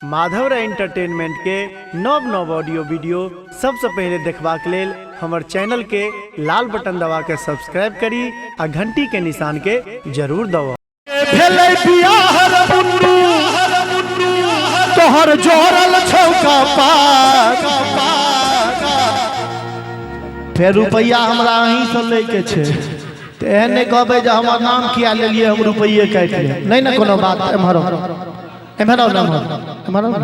Madhav Rai entertainment के नव नव ऑडियो वीडियो सबसे पहले देखबाक लेल हमर चैनल के लाल बटन दबा के सब्सक्राइब करी आ घंटी के निशान के जरूर दबाउ। भेलै बियाह रे मुन्नू, तोहर जोड़ल छौ कपार। फेर रुपैआ हमरा अहीँसँ लैके छै, तऽ एहन नहि कहबै जे हमर नाम किया लेलियै, हम रुपैए काटि लेब। नहि ने, कोनो बात। एम्हर आउ, एम्हर आउ ने, एम्हर, एम्हर आउ ने।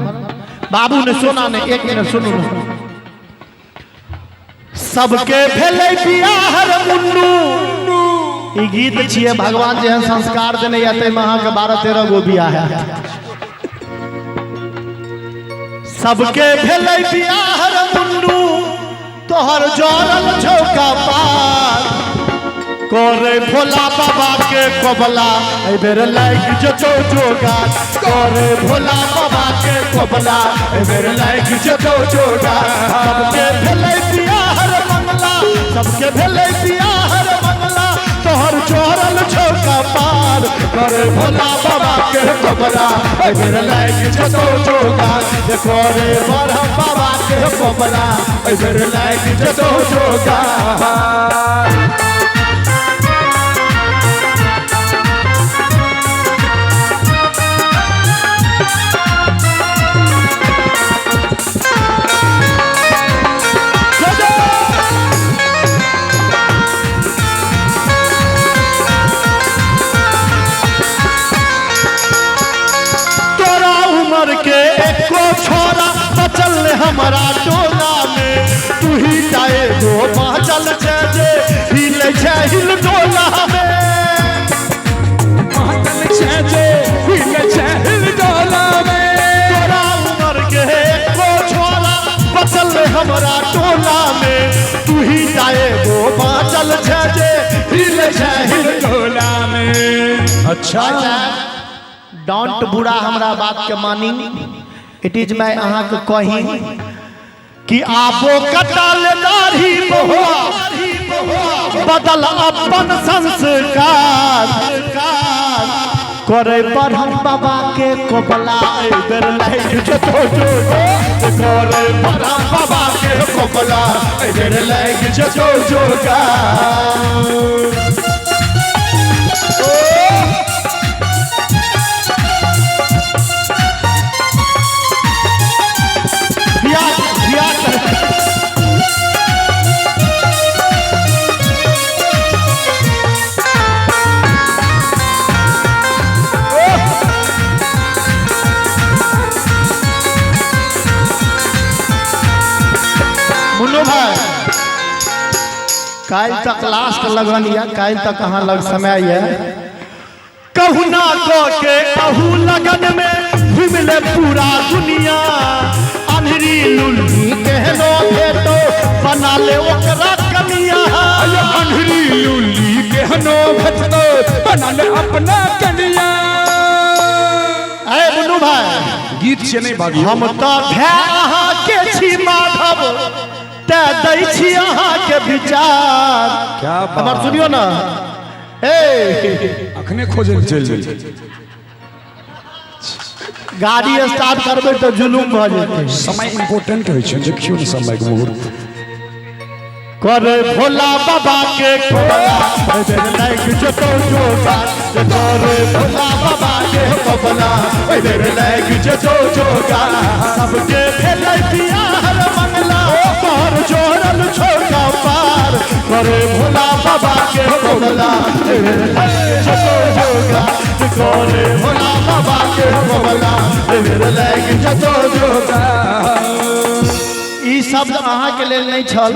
बाबू ने, सोना ने, एक मिनट सुनू ने। सबके भेलै बियाह रे मुन्नू, ई गीत छियै। भगवान जेहन संस्कार देने यऽ, ताहिमे अहाँके 12-13 गो बियाह हैत। सबके भेलै बियाह रे मुन्नू, तोहर जरल छौ कपार। करे भोला बाबा के कोबला, एहि बेर लागि जेतौ जोगार। करे भोला बाबा के कोबला, एहि बेर लागि जेतौ जोगार। सबके भेलै बियाह रे मंगला, सबके भेलै बियाह रे मंगला, तोहर चोरल छौ कपार। करे भोला बाबा के कोबला, एहि बेर लागि जेतौ जोगार। करे बरहम बाबा के कोबला, एहि बेर लागि जेतौ जोगार। तोरा उमर के एको छोरा बचल ने हमारा टोला में, तू ही टा एगो बाँचल छै जे हिलै छै हिल डोला में। बाँचल छै जे हिलै छै हिल डोला में। तोरा उमर के एको छोरा बचल ने हमारा टोला में, तू ही टा एगो बाँचल छै जे हिलै छै हिल डोला में। अच्छा, don't बुरा हमरा बात के मानी, it is my अहाँके कही कि आबो कटाल दाढ़ी बहुआ, बदल अपन संस्कार। करे बरहम बाबा के कोबला, एहि बेर लागि जेतौ जोगार। करे बरहम बाबा के कोबला, एहि बेर लागि जेतौ जोगार। बियाह बियाह कर। मुन्नू भाई, काल्हि तक लास्ट लगन यऽ, काल्हि तक अहाँ लग समय यऽ। कहुना कऽ के अहू लगन में घुमि ले पूरा दुनिया, अन्हरी लुल्ली केहनो भेटो, बना ले ओकरा कनिया। अन्हरी लुल्ली केहनो भेटतो, बना ले अपना कनिया। अरे मुन्नू भाई, गीत से नहीं भागी। हम तऽ भाय अहाँके छी माधव, तै दै छी अहाँके विचार। क्या बात। हमर सुनियो ने, ए। अखने खोजे लए चलि जाइ। गाड़ी स्टार्ट करबै तऽ जुलूम भऽ जेतै। समय इम्पोर्टेंट होइ छै, देखियौ ने समय के मुहूर्त। करे भोला बाबा के कोबला, एहि बेर लागि जेतौ जोगार। करे भोला बाबा के कोबला, एहि बेर लागि जेतौ जोगार। सबके भेलै बियाह रे मंगला, तोहर जोड़ल छौ कपार। करे भोला बाबा के कोबला, एहि बेर लागि जेतौ जोगार। करे भोला बाबा के कोबला, एहि बेर लागि जेतौ जोगार। ई शब्द अहाँके लेल नहि छल।